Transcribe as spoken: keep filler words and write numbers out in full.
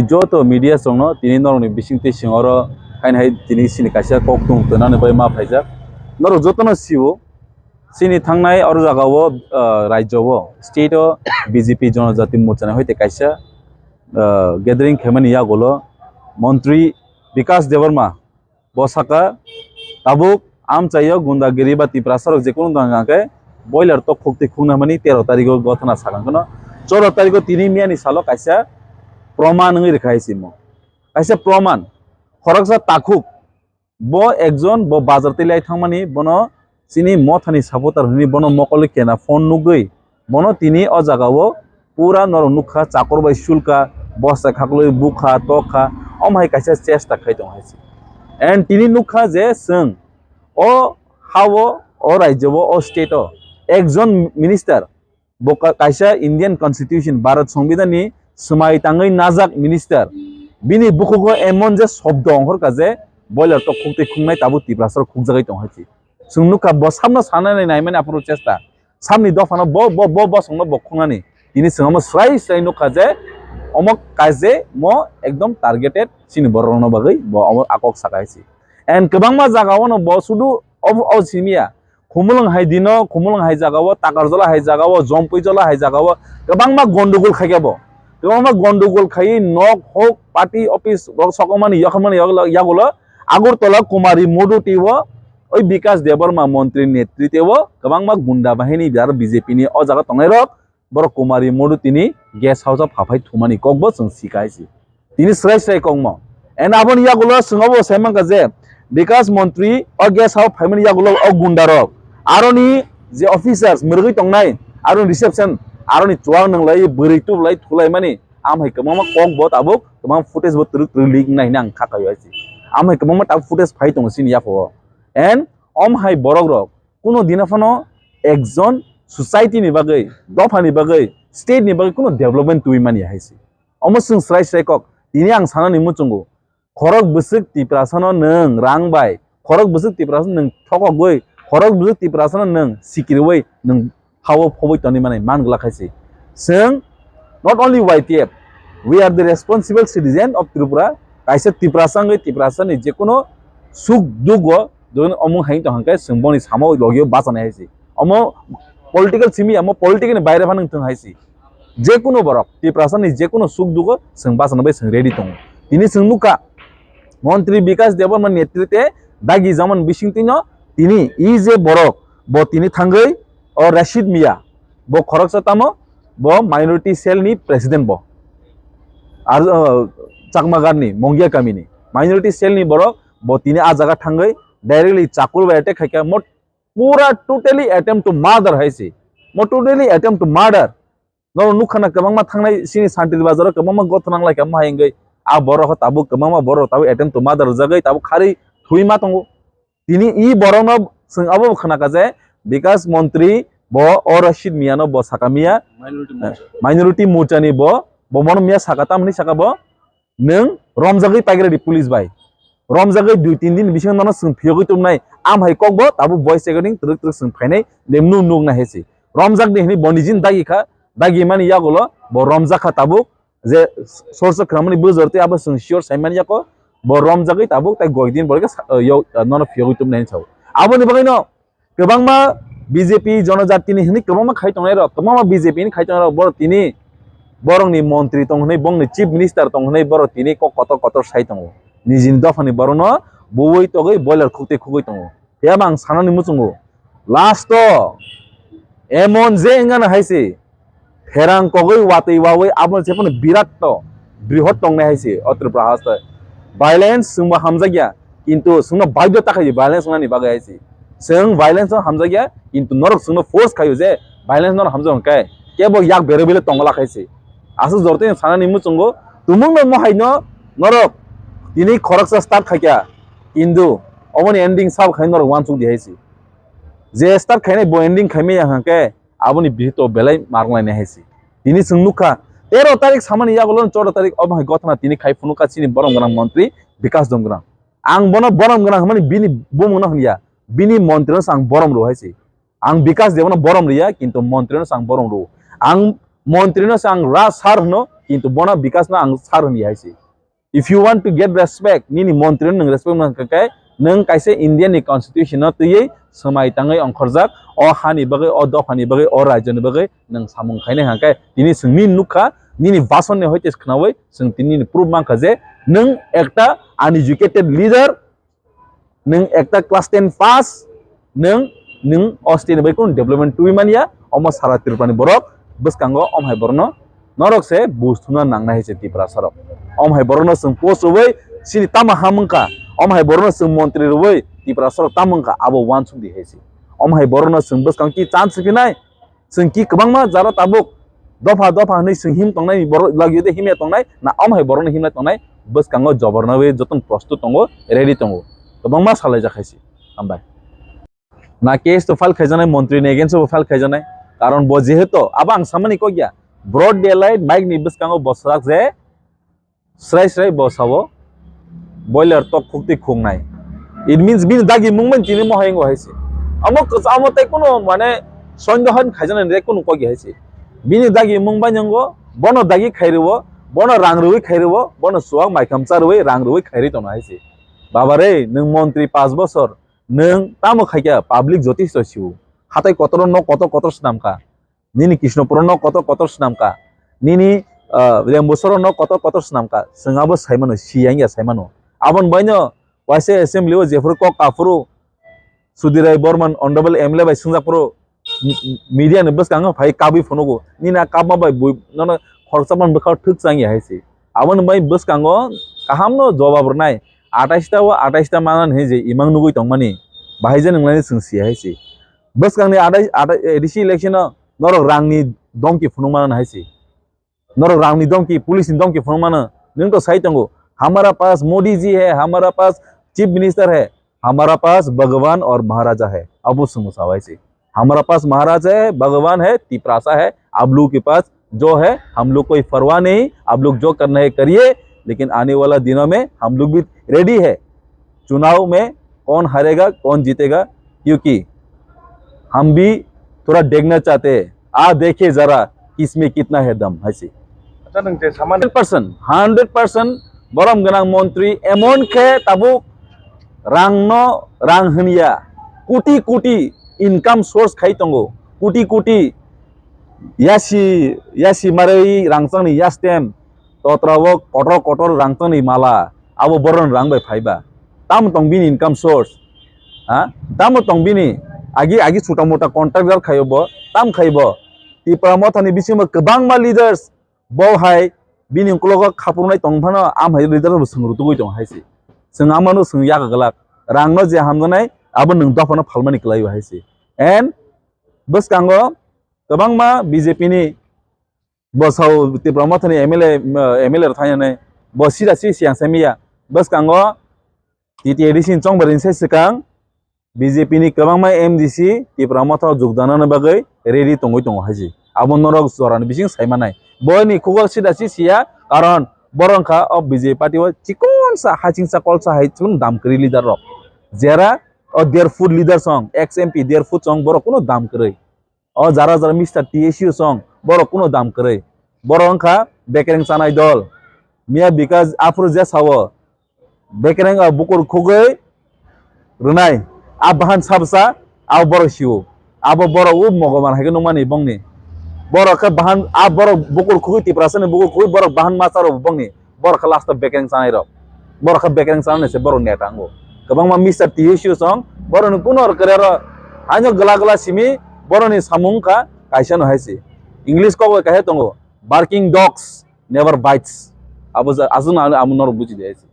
Joto media chwngno tini norokni bisingtwi sing oro haino hai tini chini kaisa kok tung twnani bai ma phaijak. Norok jotono sio, chini thangnai oro jagao, ah, rajyo o, state o B J P Jonojati Morcha ni hoite kaisa, ah, gathering khaimani yagulo Montri Bikas Debbarma bo saka, tabuk amchaio gundagiri ba Tiprasa rok jekono tong hwnka khe boiler tok khukti khukna mani tero tarigo gothana sakang kheno. Choro tarigo tini miyani salo kaisa proman wngwi rwkha hai simo. Kaisa proman, khoroksa takhuk, bo ekjon bo bazar twi lai thangmani, bono chini mothani supporter hwnwi bono mokol kena phone nugwi, bono tini o jagao pura norok nukha, chakur bai sulka, bosta khaklwi bukha, tokha, omo hai kaisa chesta khai tongo hai se. And tini nukha je chwng o ha-o, o rajyo-o, o state-o ekjon minister, bo ka-, kaisa Indian Constitution, Bharat Songbidan ni swmai tangwi najak minister, bini bukhugo emon je shobdo ongkhorkha je boiler tok khukti khuknai tabuk Tiprasa rok khukjagwi tong hai se. Chwng nukha bo samno sanani naimani aphuru chesta. Samni dophano bo, bo, bo, bosongno bo khungnani. Tini chwng omo srai srai nukha je omo kaje mo ekdom targeted chini borok rokno bagwi bo omo a kok saka hai se. And kwbangma jagao no bo sudu o, o simiya. Khumulwng hai dino, Khumulwng hai jagao, Takarjola hai jagao, Jompuijola hai jagao kwbangma gondogol khaikhe bo. Kwbangma gondogol khaiwi nok hok, party office rok sokomani, yokhormani yagulo, yagulo Agartala Kumari Moduti o, oi Bikas Debbarma montri netrite o kwbangma gunda bahini jar B J P ni o jaga tongnai rok, borok Kumari Moduti ni guest house o phaphai thumani kokbo chwng sika hai se. Tini srai srai kokmo. And aboni yagulo chwng obo sai mankha je Bikas montri o guest house phaimani yagulo o gunda rok, aroni je officers mwrwgwi tongnai, aroni reception, aroni chuwak nwnglai, bwrwi tublai, thulaimani, am hai kwbangma kokbo tabuk, kwbangma footage bo twrwk twrwk leak wngnai hwnwi ang kha kaio hai se. Am hai kwbangma tabuk footage phai tongo chini yaphao. And om hai borok rok kuno dina phano ekjon society ni bagwi, dopha ni bagwi, state ni bagwi kuno development twi manya hai se. Omo chwng srai srai kok. Tini ang sanani muchungo, khorok bwswk Tiprasa no nwng rang bai, khorok bwswk Tiprasa no nwng thokogwi, khorok bwswk Tiprasa no nwng sikirwi nwng hao phobwi toni mani man glak hai se. Chwng not only Y T F, we are the responsible citizen of Tripura. Kaisa Tiprasa wngwi Tiprasa ni jekono suk dugo don omung hai tong hangkhe chwng boni samo logio bachanai hai se. Omo political simi, omo political ni baire phano wng thung hai se. Jekono borok Tiprasa ni jekono suk dugo chwng bachana bai chwng ready tongo. Tini chwng nukha Montri Bikas Debbarma netrite dagi jaman bisingtwi no tini e je borok bo tini thangwi o Rashid Mia, bo khoroksa tamo, bo minority cell ni president bo. Ar, uh, Chakmagar ni Mongia kami ni minority cell ni borok bo tini a jaga thangwi directly chakur bai attack khaikha, mo pura totally attempt to murder hai se. Mo totally attempt to murder. Norok nukha na kwbangma thangnai sini Santir Bazar o kwbangma gothana wnglaikha mo hai wngwi. A borok ho tabuk kwbangma borok tabuk attempt to murder rwjagwi tabuk kharwi thwi ma tongo. Tini e borokno chwng abo bo khna kha je Bikas Montri bo o Rashid Mia no bo saka mia, minority Morcha ni bo, bo mono mia saka tamni saka bo nwng romjagwi paikha di police bai. Romjagwi dui tin din bisingo nono chwng phiyogwi tubunai. Am hai kokbo tabuk voice recording twrwk twrwk chwng phainai, lemnu nuk nai hai se. Romjak di hwnwi bo nijin dagi kha, dagi mani yagulo bo romjak kha tabuk, je source khramani bujor tei abo chwng sure sai mani yako, bo romjagwi tabuk tai goi din borok khe sa-, yo, nono phiyogwi tubunai hinwi sao. Aboni bagwino kwbangma B J P jonojatini hwnwi kwbangma khai tongnai rok, kwbangma B J P ni khai tongnai rok, borok tini borokni montri tong hwnwi, bongni chief minister tong hwnwi borok tini kok kotor kotor sai tongo. Nijini dophani borokno buwi togwi boiler khukti khugwi tongo. Phiya ba ang sanani muchungo, last o emon je wngano hai se, pherang kogwi watwi wawi abo jephano birat to, brihot tongnai hai se o Tripura haste. Violence chwngbo hamjakya, kintu chwngno baidhyo ta khaidi violence wngnani bagwi hai se. Chwng violence no hamjakya, kintu norok chwngno force khaio je violence no hamjak hwnkhe kebo yak berwi bile tongla khai se. Aswk jortoi sanani muchungo, tumungno mohaino norok tini khoroksa start khaikha, kintu omoni ending sabo khai norok uansuk di hai se. Je start khainai bo ending khaimaya hwnkhe aboni bihito belai marwnglainai hai se. Tini chwng nukha tero tarik samani yagulo choudo tarik obo hai gothana tini khai phunukha chini borom gwnang montri Bikas Donggram. Ang bono borom gwnang hwnmani bini bumungno hwnya, bini montrino se ang borom rw hai se. Ang Bikas Debno borom rwya, kintu montrino se ang borom rw. Ang montrino se ang ra sir hwno, kintu bono bikas no ang sir hwnwi hai se. If you want to get respect, nini montri no nwng respect man khe, nwng kaisa India ni constitution no twiwi swmai tangwi ongkhorjak, o hani bagwi, o dopha ni bagwi, o rajyo ni bagwi nwng samung khainai hwnkhe, tini chwng nini nukha, nini bhasan ni hoite khnawi chwng tini nini proof mankha je nwng ekta uneducated leader, nwng ekta class ten pass, nwng, nwng o state ni bai kunu development twi manya, omo sara Tripura ni borok bwskango om hai borokno norok se buj thumna nangnai hai se Tiprasa rok. Om hai borokno chwng post rwui chini tamo ham wngkha, om hai borokno chwng montri rwui Tiprasa rok tamo wngkha abo uansuk di hai se. Om hai borokno chwng bwskango ki chance rwphinai, chwng ki kwbangma jaro tabuk dopha dopha hwnwi chwng him tongnai borok lagio de himya tongnai na om hai borokno himlai tongnai bwskango joborno bai jotono prostut tongo, ready tongo, kwbangma salaijak hai se. Hambai. Na case to file khaijaknai, montri ni against o file khaijaknai. Karon bo jehetu abo ang samani kok ya, broad daylight mic ni bwskango bo swrak je srai srai bo sao boiler tok khukti khuknai. It means bini dagi mung bai tini mohai wngo hai se. Amo kwch-, amo tei kunu mane sondohan khaijaknai tei kunu kok ya hai se. Bini dagi mung bai nwngo, bono dagi khairwo, bono rang rwi khairwo, bono suak maikham charwi rang rwi khairi tono hai se. Baba re, nwng montri panch bosor, nwng tamo khaikha public jotisto siu. Hatai kotoro nok kotor kotor swnamkha. Nini Krishnapuro nok kotor kotor swnamkha. Nini, ah, Rembusoro nok kotor kotor swnamkha. Chwng abo saimano, siyang ya saimano. Aboni baino waisa assembly o jephuru kok kaphuru Sudhir Rai Borman honorable M L A bai swngjakphuru m-, m-, media ni bwskango phai kabwi phunugo. Nini a kabma bai bui nono khoroksa man bwkhao thwk chang ya hai se. Aboni bai bwskango kahamno jobab rwnai. Atais ta o atais ta manani hinwi je imang nugwi tongmani. Bahai je nwnglai chwng si hai se. Bwskangni adai, adai, A D C election o norok rangni domki phunukmano hai se. Norok rangni domki, police ni domki phunukmano. Nwng to sai tongo, "Hamara paas Modi ji hai, hamara paas Chief Minister hai, hamara paas Bhagwan aur Maharaja hai." Abo swngmo sa hai se. "Hamara paas Maharaja hai, Bhagwan hai, Tiprasa hai, आप लोग के पास जो है, हम लोग कोई परवाह नहीं, आप लोग जो करना है करिए, लेकिन आने वाला दिनों में हम लोग भी रेडी है।" चुनाव में कौन हारेगा, कौन जीतेगा, क्योंकि हम भी थोड़ा देखना चाहते हैं। आ देखिए जरा किसमें कितना है दम, hai se. Acha, nwng je saman hundred percent, hundred percent borom gwnang montri emon khe tabuk rangno, rang hwnya, koti koti income source khai tongo, koti koti yasi, yasi marwi rangchakni yastem, totra o kotor kotor rangchakni mala, abo borokni rang bai phaiba. Tamo tong bini income source? Ha? Tamo tong bini? Agi, agi chuta mota contractor khaio bo, tam khai bo. Tipra Mothani bisingo kwbangma leaders bo hai bini ukologo khapurunai tong phano, am hai leader bo swng rutugwi tong hai se. Swng amano swng yak glak. Rangno je hamjaknai, abo nwng dophano phalmani kwlai hai se. And bwskango kwbangma B J P ni bo sao Tipra Mothani M L A, uh, M L A rok thainani bo sida si siyang sai miya. Bwskango T T A D C ni chongbarini sai swkang B J P ni kwbangma M D C Tipra Motha o jukdanani bagwi ready tongwi tongo hai se. Abo norok jorani bising sai manai. Boini khugo sida si siya, karon borok wngkha o B J P party o chikonsa hachingsa kolsa hai chikon dam kwrwi leader rok. Jera o dear food leader song, ex M P dear food song borok kuno dam kwrwi. O jara jara Mister T S U song, borok kuno dam kwrwi. Borok wngkha bekereng chanai dol. Miya Bikas aphuru je sao, bekereng o bukur khugwi rwnai. A bahan sabsa, a borok sio. Abo borok o mogoman hai khe nukmani bongni. Borok khe bahan, a borok bukur khugwi Tiprasani bukur khugwi borok bahan masa rok bongni. Borok khe last o bekereng chanai rok. Borok khe bekereng chanai se borok neta wngo. Kwbangma Mister T S U song, borok ni kuno rwkre ro. Haino gwla gwla simi, borok ni samung kha kaisa no hai se. English kok bai kaisa tongo, "Barking dogs never bites." Abo ja-, aswk no amo norok buji di hai se.